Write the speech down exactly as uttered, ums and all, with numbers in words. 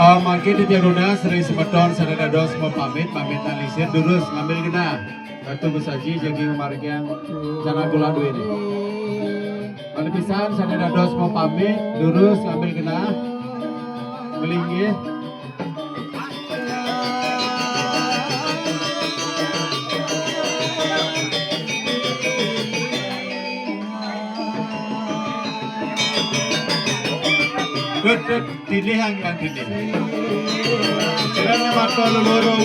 Ah, mangkin titiang nunas ring semeton sane dados mapamit, pamit nalisir durus ngambil genah. Ratu Gus Aji jagi ngamargiang jangan kula duene. Malih pisan sane dados mapamit durus ngambil genah. Malinggih. Dut, dut, tilih ang, ang tilih. Sira mata leloro.